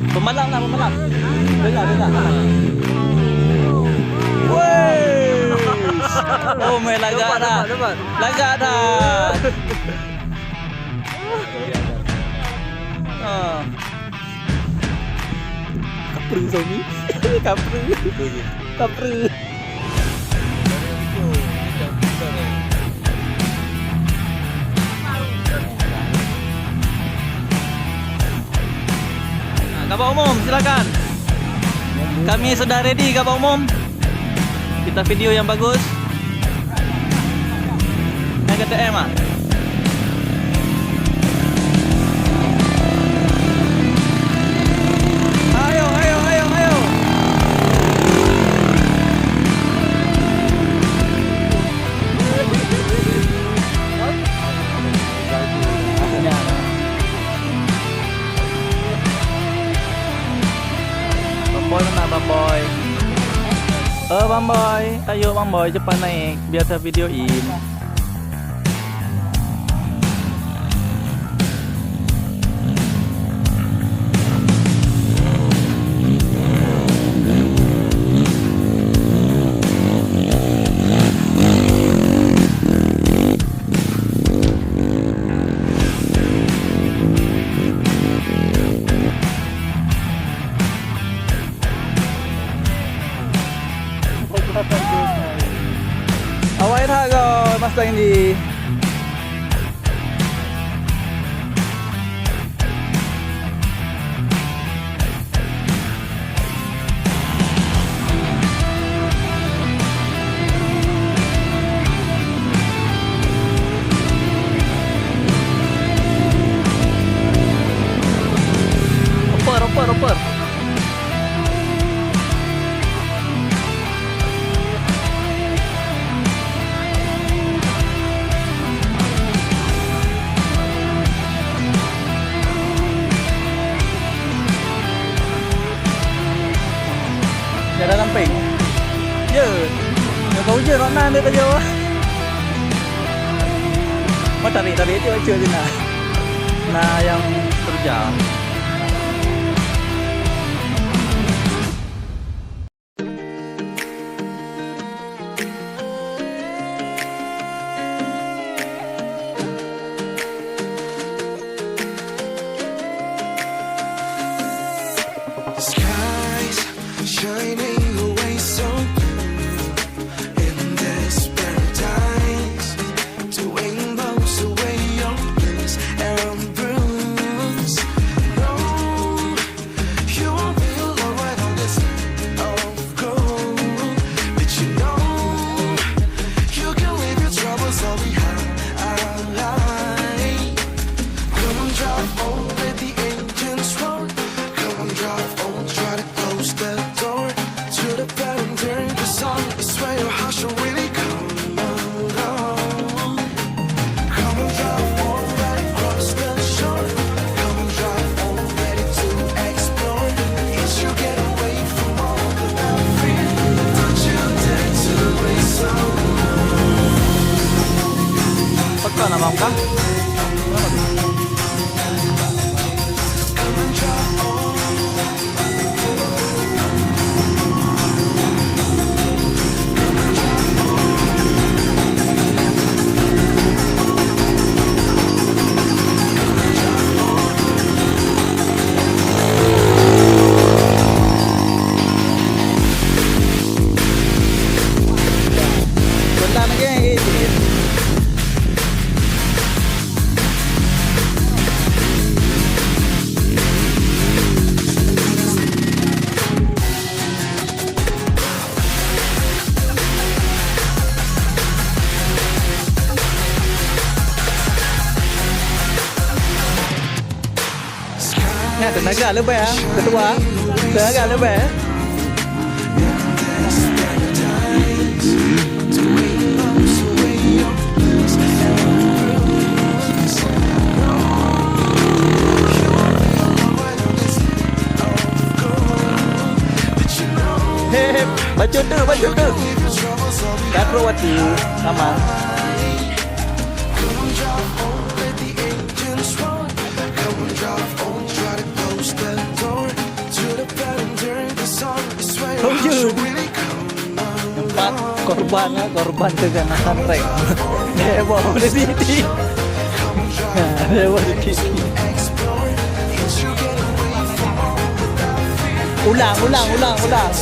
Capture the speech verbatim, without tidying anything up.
Pembalap lah, pembalap. Dengar, dengar. Woi. Oh, main lagak dah. Lagak dah. Ah. Kapru Zomi. Kapru. Kapru. Nah, Gabak Umum, silakan. Kami sudah ready, Gabak Umum. Kita video yang bagus. Nyang K T M ah. Ayo, ayo, ayo, ayo. Bang Boy mana, Bang Boy? Oh, Bang Boy. Ayo, Bang Boy, cepat naik. Biar saya videoin. Awai that goe Mustang ini. Oper, oper, oper. Jalan ramping. Ya. Nyoe ka ujeuen, mak nan dia tajak. Mau tarik-tarik je baca je nah. Nah, yang terjal. Skies shining away so blue in this paradise. Doing most away your bliss and bruise. No, you won't be alone when all this of gold. But you know, you can leave your troubles all behind. Come and drive on, let the engines roar. Come and drive on, try to close the door to the better, the sun is where your heart should really come along. Come and drive on right across the shore. Come and drive on, ready to explore. As you get away from all the bad fear, don't you dare to race on. Pakon abang kah? Come and drive on. Nyan teunaga leubeh, ah. Ketua. Teunaga leubeh. He, he, bacut tu, bacut tu. Dah trok waktu, aman. Come and drive on, let the engines roar. Come and drive on, Korban, ha, korban keganasan prank. Dia bawa di sini. Ha, dia bawa di sini. Ulang, ulang, ulang, ulang.